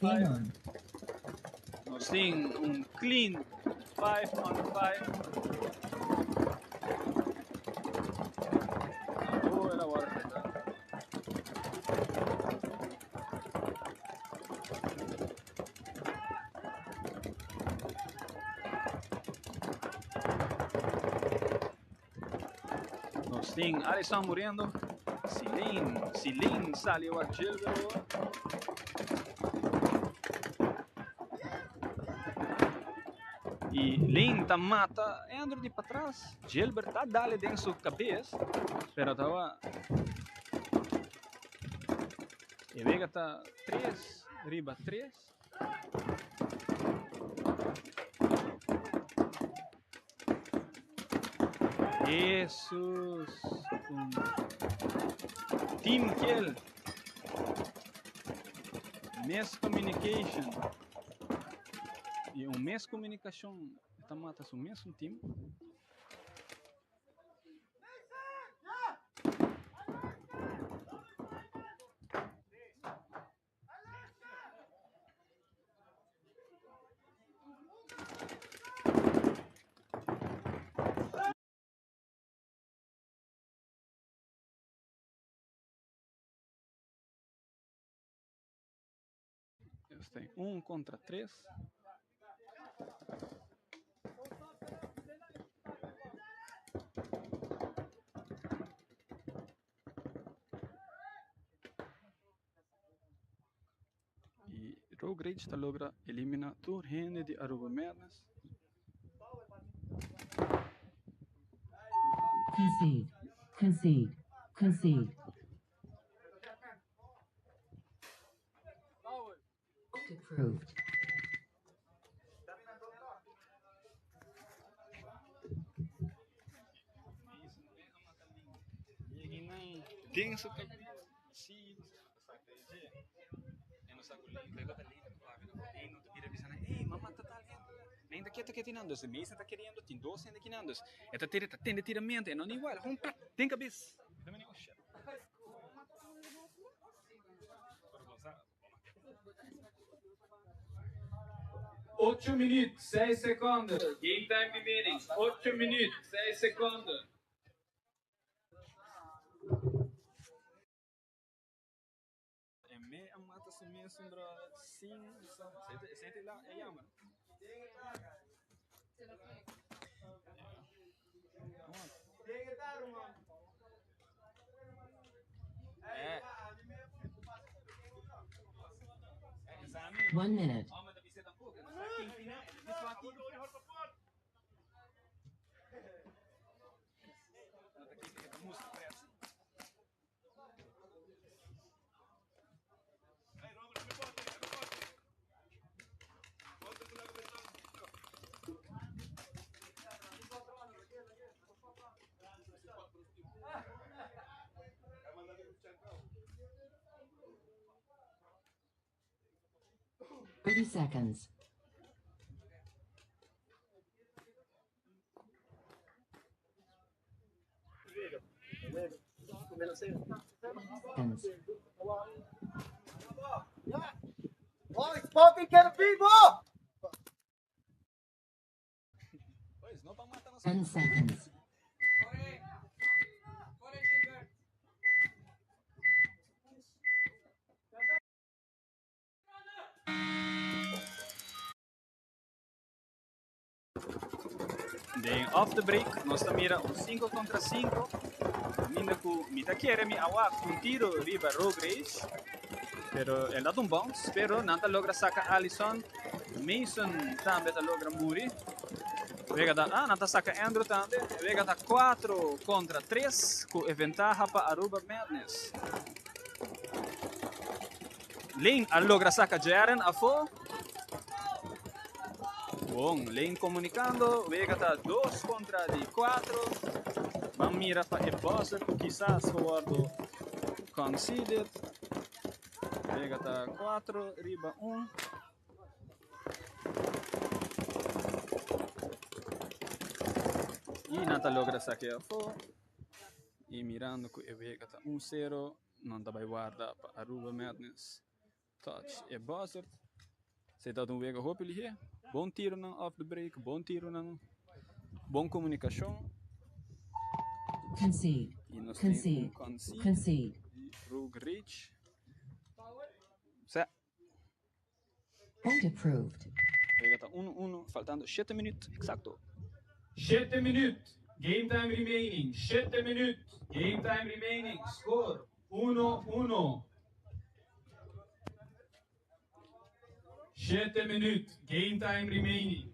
Game 5. on. Nos tin un clean 5 on 5. Oh, el a wòrdu afektá. Nos tin Alisson muriendo. Silin, Silin sali wak Gilbert. Y Lin ta mata Andrew di patras. Gilbert ta dale den su cabes, pero tawa e wega ta 3 riba 3. Jesus. Un team kill. Miscommunication. Y un miscomunicacion ta mata su mesun team. Tem 1 contra 3. Y Rogue Rage ta logra elimina tur hende di Aruba Madness. Concede. Concede. Concede. Approved. Den su cabeza. Sí, Ainda keto keto inando, se mesa ta queriendo, tin dos hende kinando. E ta tira, ta tende tiramento, e no ni igual, hon plak, den cabeza. Oh shit. 8 minuut, 6 seconden. Game time remaining. 8 minuut, 6 seconden. E me a mata su mes un brother sin sente sente la e jammer. Eh. 1 minute. 30 seconds. Seconds. 10 seconds. Den off the break, nos ta mira un 5 contra 5. Caminda cu mi ta kere mi a wak un tiro riba Rogue Race. Pero el dat un bounce, pero nan ta logra saca Allison. Mason tambe ta logra muri. Wega ta, ah, nan ta saca Andrew tambe. Wega ta 4 contra 3 cu e ventaha pa Aruba Madness. Lane a logra saca Jaren afo. Bon, Lane comunicando. Wega ta 2 contra di 4. Ban mira pa e buzzer cu kisas por wordo conceded. Wega ta 4 riba 1. Y nan ta logra saca afo. Y mirando cu e wega ta 1-0, nan ta bay warda pa Aruba Madness touch e buzzer. Esei ta un wega hopi lihé. Bon tironan off the break, bon tironan, bon komunikashon. Concede. I nos tin un Concede. concede Concede. di Rogue Rage. Sè. Point approved. Wega ta 1-1, faltando 7 minuut eksakto. 7 minuut, game time remaining, 7 minuut, game time remaining, score 1-1. 7 minuut, game time remaining.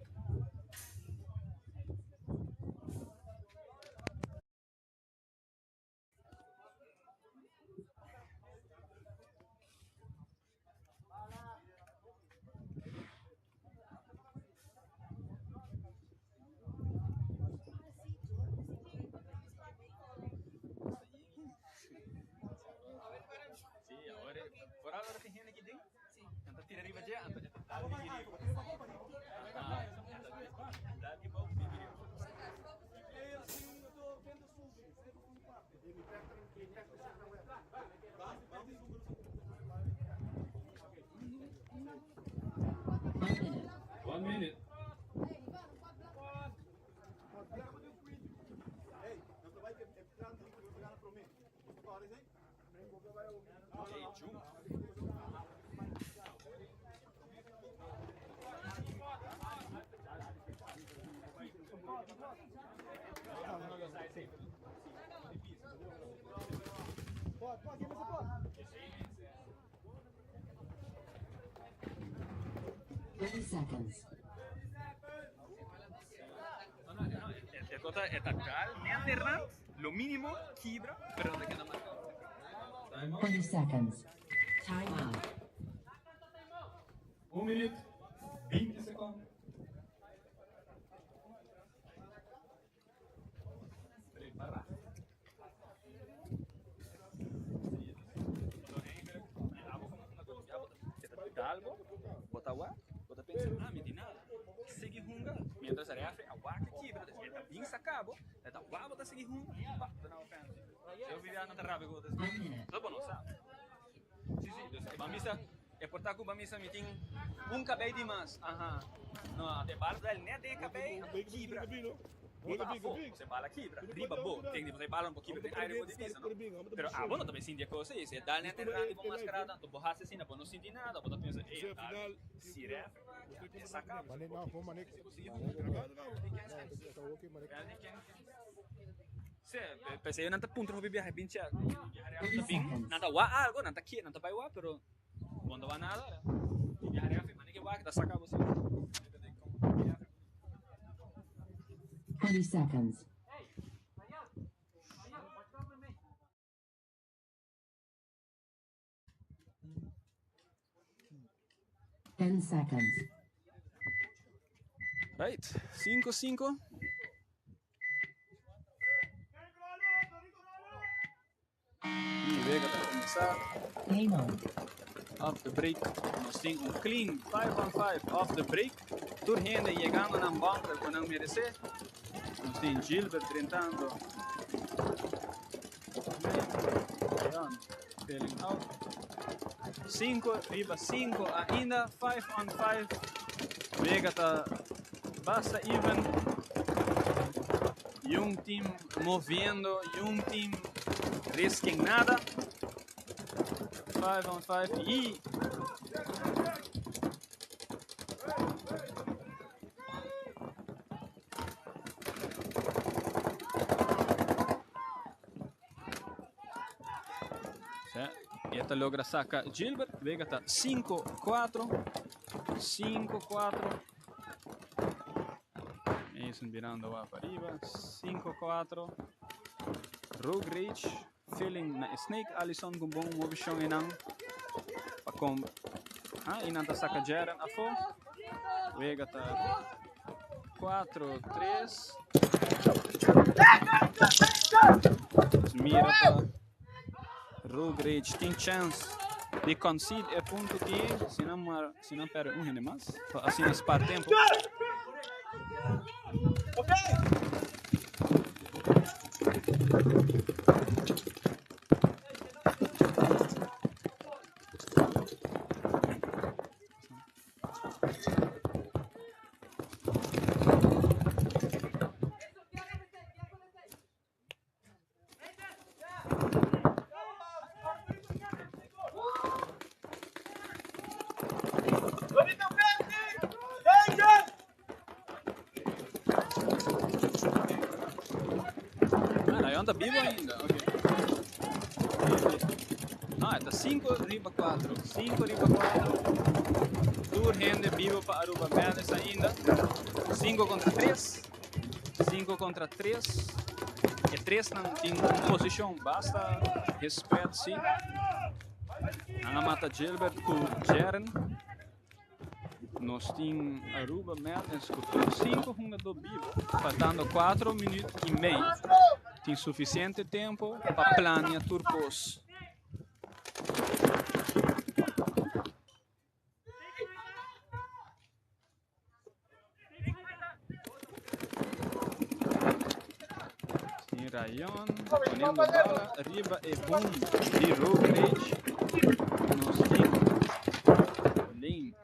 Sí, awor vooral ora tin hende aki den, nan ta tira riba dje, anto e ta dal di riba. Aha, e ta dal di bou di riba. One minute. 1 minute. Hey, Jun. 30 seconds. No, no, no, e ta dal net de rand, lo mínimo, kibra, pero no ta keda marká. Time out. 20 seconds. Time out. 1 minuut, 20 sekonden. Prepará. Dal bo, bo ta wak, bo ta pensa, ah, mi tin nada. Sigui hunga, mientras e referee a wak e kibra, e ta bin saka bo, e ta wak bo ta sigui hunga, pa, ta na offense. Eu vivia na rabia ku 1 minute. Só bo no sabe. Sí, dus ban bisa, e por ta ku ban bisa mi tin un kabei di mas. Aha. No, e bala dal net den e kabei, anto kibra. Bo ta afó, e bala kibra, riba bo, tin di e bala un po kibra den aire bo di bisa, no? Pero abo no ta bin sinti e kos ei, si e dal net den rand di bo mascarada, anto bo hasi asina, bo no sinti nada, bo ta pensa, ei, dal, si ref, e saka, bo sigui hunga. Sí, p'esei nan ta puntra hopi biaha bin check. Biaha bin, nan ta wak algo, nan ta kie, nan ta bai wak, pero bo no ta wak nada. Biaha referee, mane ke wak, ta saka bo si. 20 seconds. 10 seconds. Right, 5-5. I wega ta kuminsá. Game on. Off the break. Nos tin un clean 5 on 5 off the break. Tur hende yegando na bunker ku nan meresé. Nos tin Gilbert drentando. Leon filling out. 5 riba 5 ainda 5 on 5. Wega ta basta even. Ningun team moviendo, ningun team risking nada. 5 on 5 i Sí, e ta logra saka Gilbert. Wega ta 5-4. 5-4. Mason birando pa ariba. 5-4. Rogue Rage. Filling na Snake. Allison ku bon movishon einan. Pa kom. Ah, i nan ta saka Jaren afó. Wega ta 4-3. Mira pa Rogue Rage tin chance di concede e punto aki si nan si nan perde un hende mas pa asina spaar tempu. ta bibo ainda. Ok. Ah, ta 5 riba 4. 5 riba 4. Tur hende bibo pa Aruba Madness ainda. 5 contra 3. 5 contra 3. E 3 nan tin un posicion basta respet, si. Nan a mata Gilbert cu Jaren. Nos tin Aruba Madness cu tur 5 hungador bibo, faltando 4 minuut y mei. Tin suficiente tempo pa plania tur cos. Tin Rayon poniendo bala riba e boom di Rogue Rage. Nos tin Lane.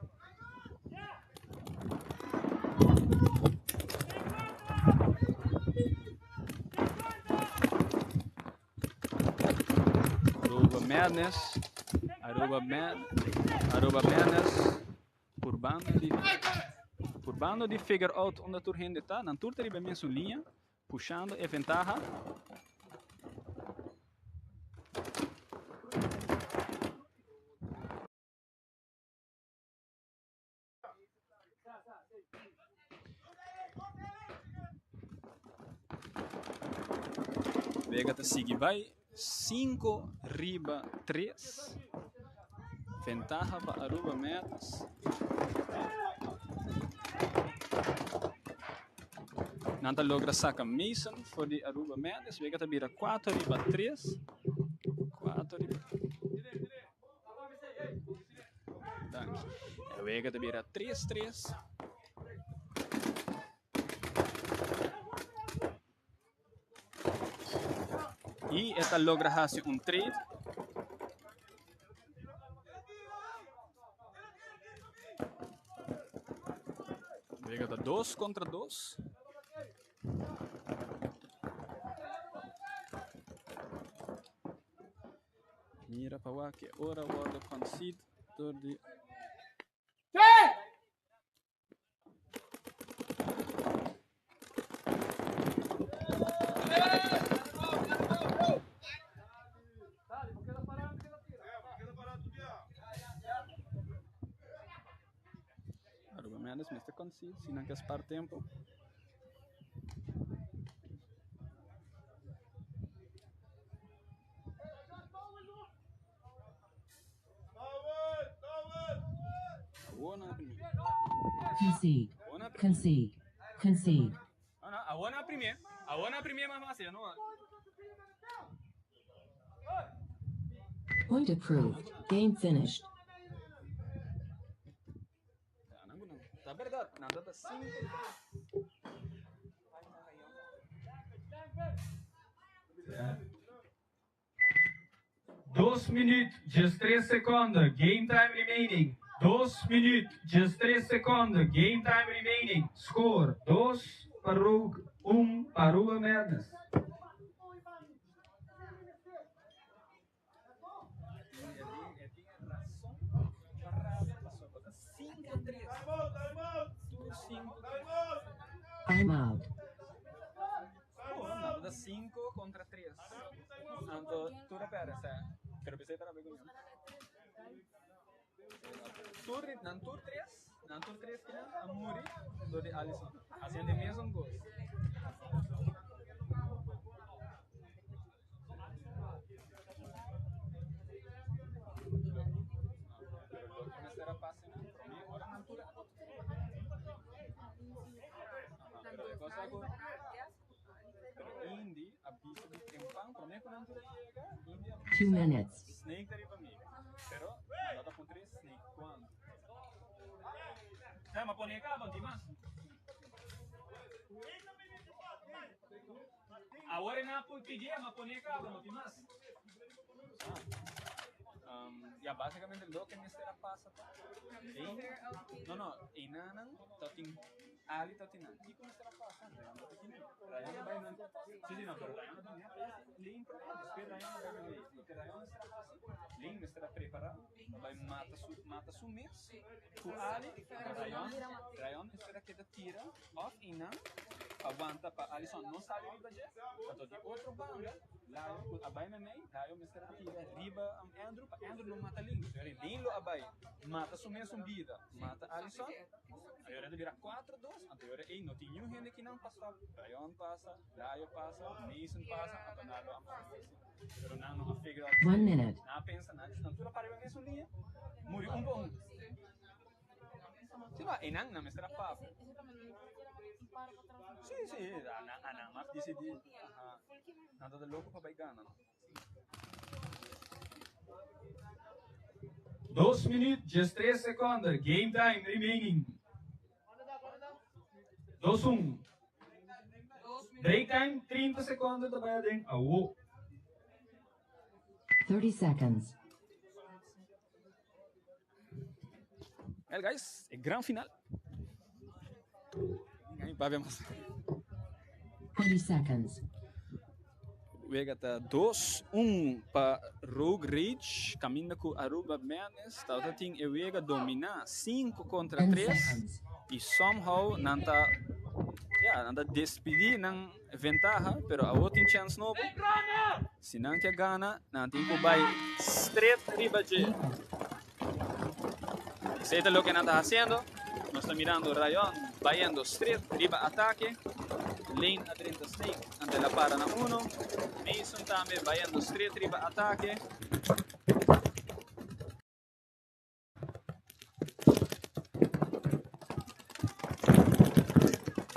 Aruba Madness. Aruba Mad Aruba Madness. Purbando di purbando di figure out unda tur hende ta. Nan tur ta riba e mesun liña, pushando e ventaha. Vega ta sigui bai 5 riba 3. Ventaha pa Aruba Madness. Nan ta logra saca Mason for di Aruba Madness. Vega ta bira 4 riba 3. 4 riba. Danki. E wega ta bira 3-3. I e ta logra hasi un trade. Wega ta 2 kontra 2. Mira pa wak e ora wordo concede door di Aruba Mendes mester concede si nan ke spar tempo. Concede. Concede. Concede. Awor na primer. Awor na primer mas fácil, no? Point approved. Game finished. Ta berdad, nan ta 5. 2 minuut, 13 seconde. Game time remaining. 2 minuut, 13 seconde. Game time remaining. Score 2 pa Rogue, 1 pa Aruba Madness. Time out. Nan ta 5 contra 3. Anto tur a perde, sa. Pero pensei ta con Tur nan tur 3, nan tur 3 que a muri do de Alisson. Haciendo el mesmo gol. Pero lo que mester a pasa na prome ora nan tur. Pero e cosa cu pero Indy a bisa di tempan prome cu nan tur a yega, Indy a 2 bisa minutes. Snake ta riba mi. Pero nan ta puntra Snake cuando. Sa, ma pone caba, di mas. Awor na pidi, ma pone caba, no tin mas. Ah. Ja, basicamente loke mester a pasa ta. No, no, enanan ta tin Ali ta tin nan. Kiko mester a pasa? Ryan ta tin. Ryan bai nan. Si, si, no, pero Ryan ta tin. Lane despues Ryan bai nan. Loke Ryan mester a hasi, Lane mester a prepara. bai mata su mata su mes ku Ali, Rayon, Rayon mester a keda tira òf einan pa wanta pa Alison no sali riba dje. Anto di otro banda Layo ku a bai meimei, Layo mester a tira riba Andrew pa Andrew no mata Lin. Pasobra Lin lo a bai mata su mes un bida, mata Alison. Ayora ta bira 4-2, anto ayora ei no tin niun hende kinan pa stop. Rayon pasa, Layo pasa, Mason pasa, anto nan lo a mata. Pero nan no a figure out One minute. Nan a pensa, nan nan tur a para riba mesun liña, muri un pa un. Si no, einan nan mester a papia. Si, si, anan anan mas disidí. Aha. Nan ta loko pa bai gana, no? 2 minuut, 13 seconde. Game time remaining. 2-1. Break time, 30 seconde ta bai aden. Awo. 30 seconds. Well guys, e gran final. Ninguém papia mas. 20 seconds. Wega ta 2-1 pa Rogue Rage, caminda cu Aruba Madness. Tawata tin e wega domina 5 contra 10 3 seconds. y somehow nan ta ja, nan ta despidi nan ventaha, pero awo tin chance nobo. Si nan ke gana, nan tin cu bay straight riba dje. Esey ta loke nan ta haciendo. Nos ta mirando Rayon bayendo straight riba atake. Lane a drenta snake ante la para na 1. Mason tambe bayendo straight riba atake.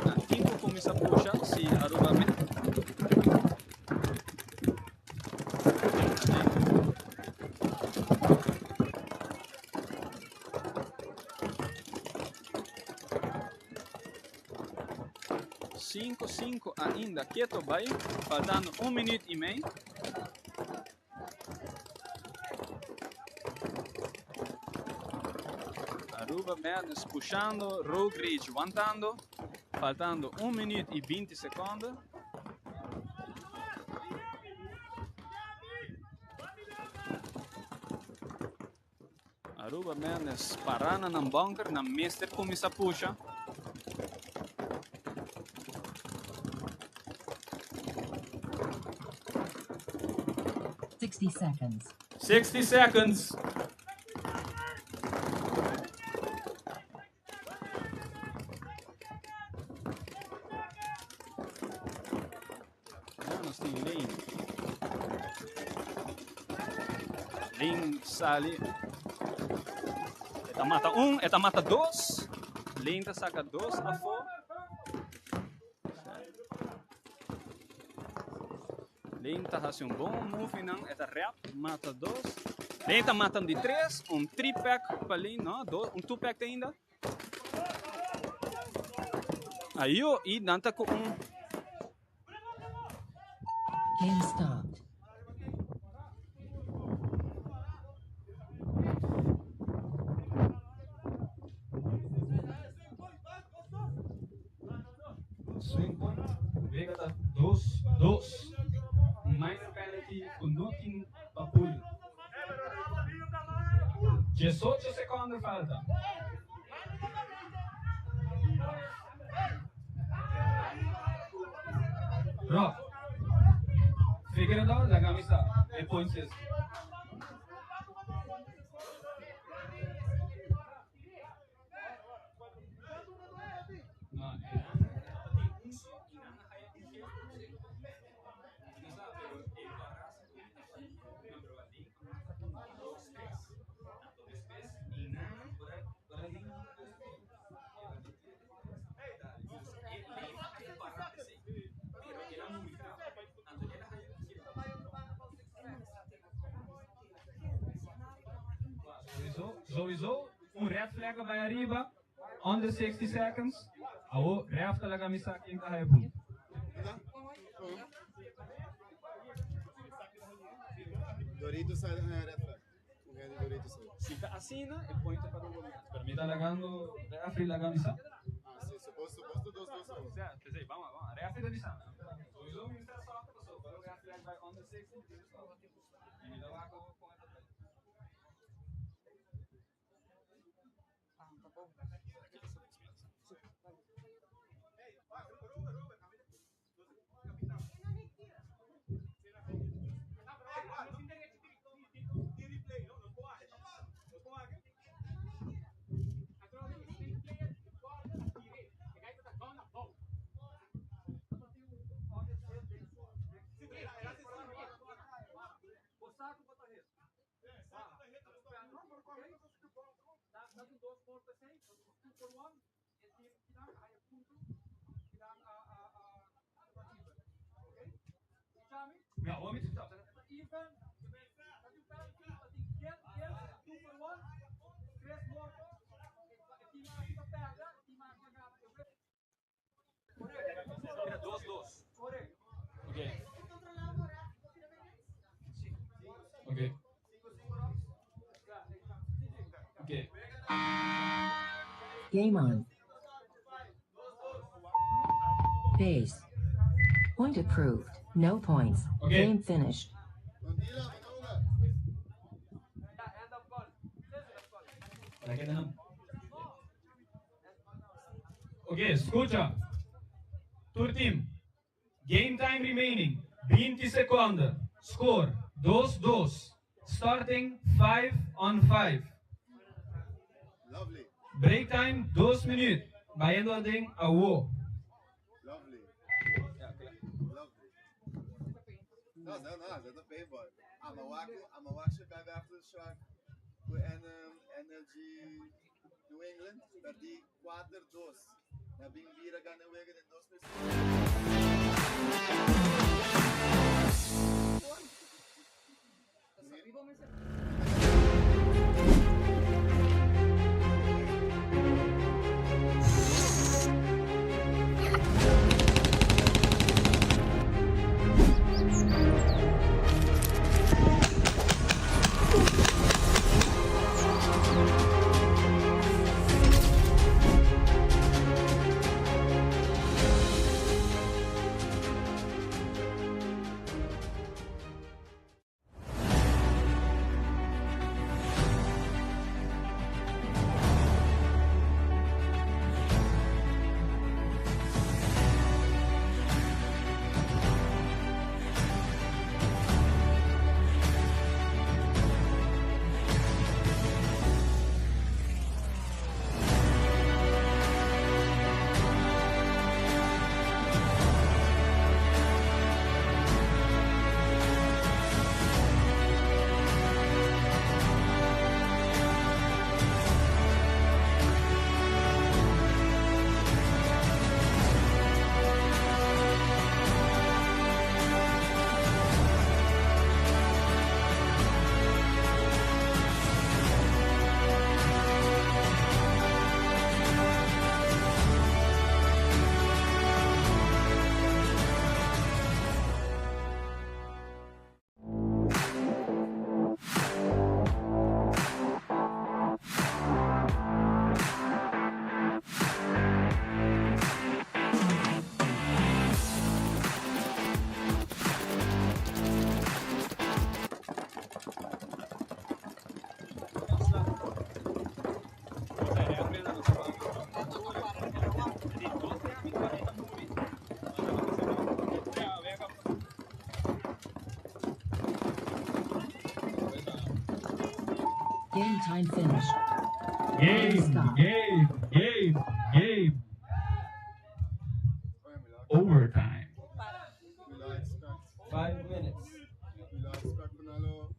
Nan tin cu cuminsa pusha si Aruba me. 5-5 ainda keto bai, faltando 1 minuut y mei. Aruba Madness pushando, Rogue Rage wantando, faltando 1 minuut y 20 seconde. Aruba Madness parana nan bunker, nan mester cuminsa pusha. 60 seconds. 60 seconds. Ja, nos tin Lane. Lane sali. E ta mata 1, e ta mata 2. Lane ta saca 2 afo. Lane ta haci un bon move nan. E ta rap, mata 2. Lane ta mata di 3. Un 3-pack pa Lane, no? Un 2-pack ainda. Ayo, y nan ta cu un Game stopped. Swing point. Wega ta 2-2. Minor penalty cu no tin pa pull. 18 seconde falta. Rock. Figure it out, laga mi sa. E point system. No, Sowieso, sowieso un red flag bay ariba under 60 seconds. Awo, ref ta laga mi sa ken ta haya punto. Doritos sale en red flag. Un hende Doritos sale. Si ta asina, e point pa Aruba Madness. Pero mi ta lagando referee laga mi sa. Ah, si, suposto 2-2 awo. Sea, p'esei, vamos, vamos. Referee ta bisa. Sowieso mi ta soccer paso, pero red flag bay under 60, y mi ta wak con e ta bay. Ja, hoor, met Mira, 2-2. Ok. Ok. Ok. Game on. Base. Point approved. No points. Okay. Game finished. Nondila, Manoga. Para que não. Ok, escucha. Tur team. Game time remaining. 20 seconden. Score 2-2. Starting 5 on 5. Lovely, Break time 2 minuten. Bayendo ding awo. lovely. Lovely. No, no, no, dat is paintball. Amawak Chicago Aftershock en NLG New England, perdí 4-2. Na Bing Vira gané wegen de 2 Game time finished. Game, Stop. game, game, game. Oh ja, we Overtime. We expect. 5 minutes. We expect Manalo.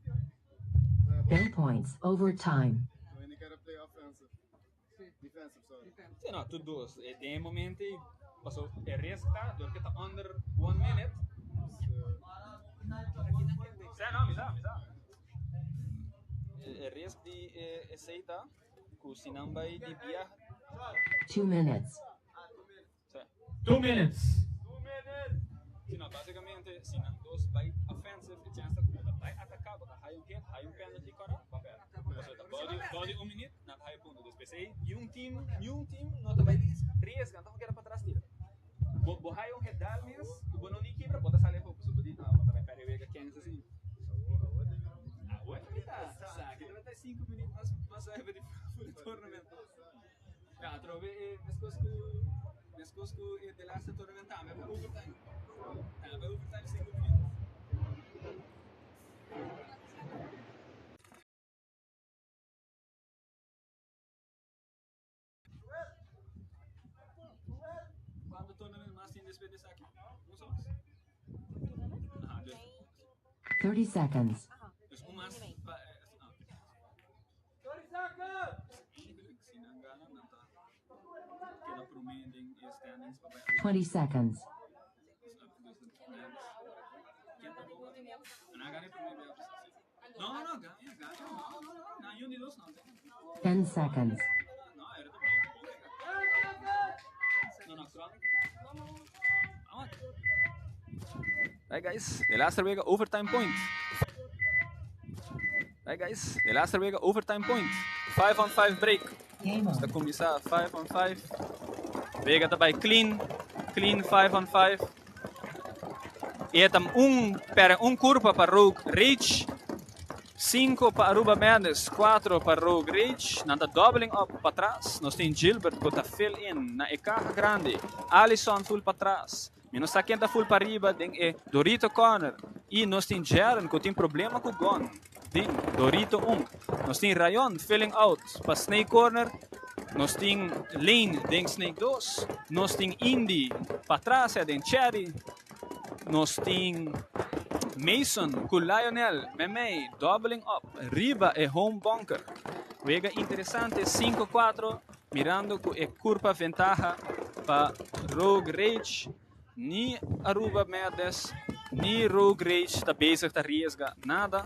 No points. Overtime. We gotta play offensive. Defensive, sorry. Si, no, tur dos. E den momento paso e risk ta, door cu ta under 1 minute. Si, no, mi sa, mi sa. E risk di esey ta, cu si nan bay di biaha. 2 minutes. Si. 2 minutes. Si, no, basicamente, si nan dos bay offensive, e chance ta cu bay ataca, bo ta haya un hit, haya un penalty, cora, ba per. Paso ta body 1 minuut, nan ta haya punto. Dus p'esey, un team no ta bay riesga, anto keda patras tira. Bo haya un hit dal mes, bo no ni kibra, bo ta sali afo, paso bo di, no, bo ta bay perde wega kens asina. Ah, bueno, ta. Sa, cu ta 5 minuut mas mas even di for the tournament. Atrobe e meskos ku meskos ku e de laatste tournament tambe pa overtime. Tambe overtime 5 minuut. Cuanto tournament mas tin despues di esaki? Un so mas? Aha, dus. 30 seconds. Dus un mas pa ah. Eigenlijk, si nan gana, nan ta keda promé den e standings pa bai 20 seconds. Ken ta bon? Nan gana e promé bia, sí. No, no, gana, gana. No, no, no. Nan un di dos no. 10 seconds. No, era ta bon, bon wega. No, no, Chronic. Vamos. Right guys, de laatste wega overtime point. Right guys, de laatste wega overtime point. 5 on 5 break. Game Sta on. cuminsa 5 on 5. Wega ta bay clean. Clean 5 on 5. E tam un per un curpa pa Rogue Rage. 5 pa Aruba Madness, 4 pa Rogue Rage. Nan ta doubling up patras. Nos tin Gilbert cu ta fill in na e caha grandi. Allison full patras. Mi no sa ken ta full pariba den e Dorito Corner. Y nos tin Jaren cu tin problema cu gun. Den Dorito 1. Nos tin Rayon filling out pa Snake Corner. Nos tin Lane den Snake 2. Nos tin Indy patras den Cherry. Nos tin Mason cu Lionel Memey doubling up riba e home bunker. Wega interesante 5-4 mirando cu e curpa ventaha pa Rogue Rage. Ni Aruba Madness, ni Rogue Rage ta bezig ta riesga nada.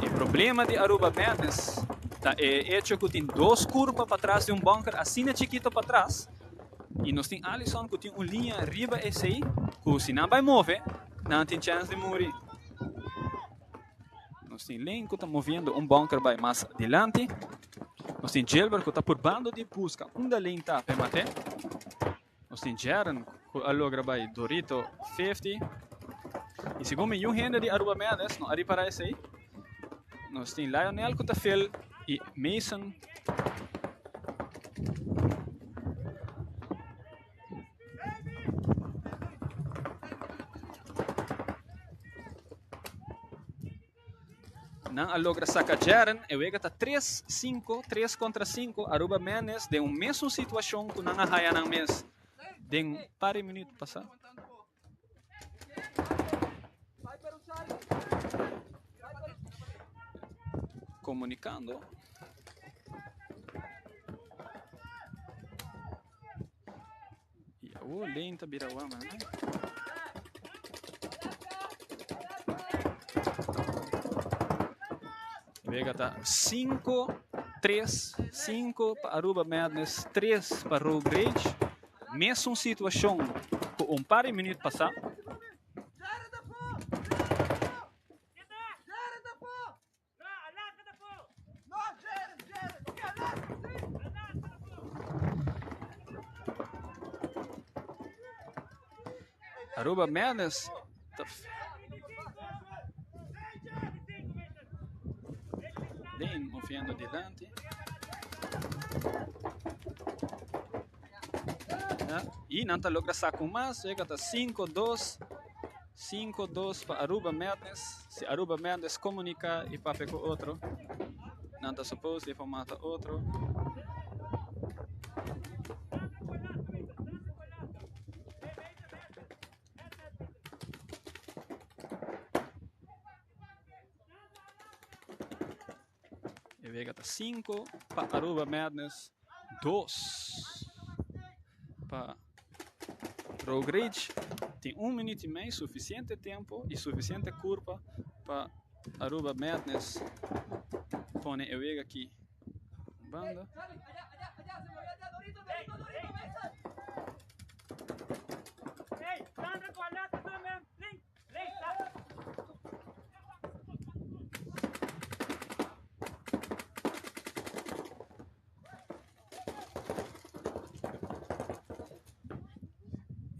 E problema di Aruba Madness ta e hecho cu tin dos curpa patras di un bunker asina chikito patras. Y nos tin Allison cu tin un linea riba esey cu si nan bay move, nan tin chance di muri. Nos tin Lane cu ta moviendo un bunker bay mas dilanti. Nos tin Gilbert cu ta purbando di busca unda Lane ta pe mate. Nos tin Jaren cu a logra bay Dorito 50. Y segun mi un hende di Aruba Madness no a ripara esey. Nos tin Lionel cu ta fill y Mason. Nan a logra saca Jaren. E wega ta 3-5, 3 contra 5. Aruba Madness den un mesun situacion cu nan a haya nan mes den par di minuut pasa. Comunicando. Y awo Lane ta bira wama. Wega ta 5, 3, 5 pa Aruba Madness, 3 pa Rogue Rage. Mesun situacion cu un par di minuut pasa. Aruba Madness ta Lane moviendo dilanti. Ja, y nan ta logra saca un mas, llega ta 5-2. 5-2 pa Aruba Madness. Si Aruba Madness comunica y papia cu otro, nan ta suppose di por mata otro. E wega ta 5 pa Aruba Madness, 2 pa Rogue Rage. Tin 1 minuut y mei, suficiente tempo y suficiente curpa pa Aruba Madness pone e wega aki banda.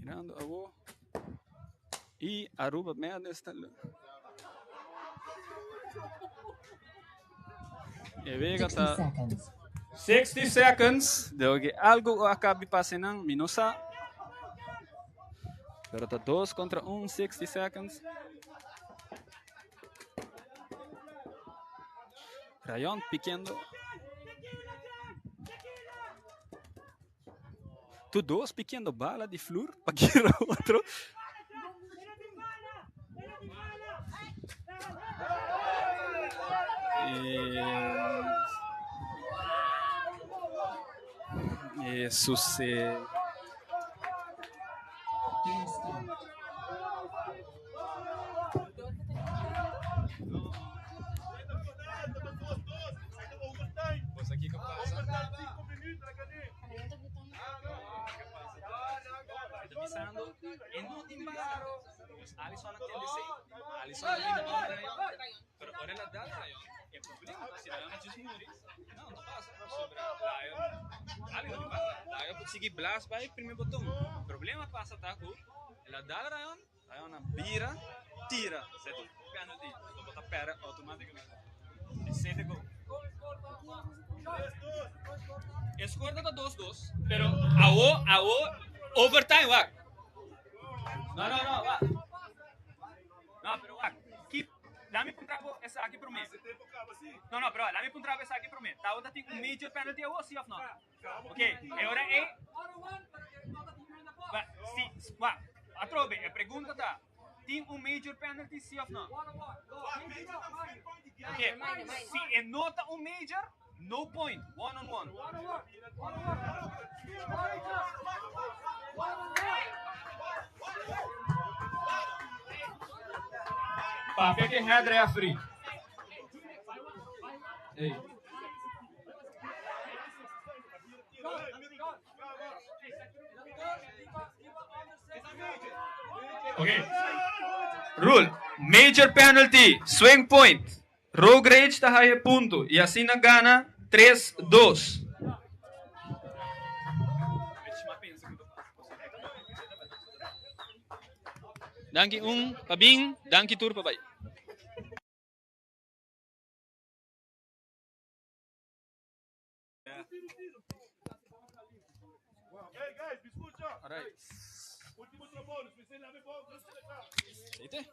Mirando awo y Aruba Madness ta E wega 60 ta seconds. 60 seconds. Deu que algo acabe passando, mi no sa. Pero ta 2 contra 1, 60 seconds. Rayon piquendo. Tu dos piquendo bala di flor pa kira otro. E sucede. Game start. Pisando e no tin bala. Alisson a tende sei. Alisson a linda bola Rayon. Pero ora ela dá Rayon. E problema si Rayon a just muri. No, no pasa. Sobre Rayon. Ali no pasa. Rayon consegui blast by primeiro botão. Problema pasa tá com ela dá Rayon. Rayon a bira, tira. Certo? Penalty. Então bota pera automaticamente. E sete gol. Score tá 2-2, pero awo, awo, overtime, wak. No, no, no, wak. No, pero wak. Keep, dame un trapo essa aqui pro mim. No, no, pero dame un trapo essa aqui pro mim. Tá, outra tem um major penalty awo, sim of no? Ok, e ora é... Wa, si, wa, atrobe, a pergunta tá. Tem um major penalty, sim of no? Ok, se e nota um major, no point, one on one. Papia que head referee. Ei. Okay. Rule. Major penalty. Swing point. Rogue Rage ta haya punto. E asina gana 3-2. Danki un, pabing, danki tur, pabay. Hey guys, me escucha. Alright. Último trombone, se você não Eita.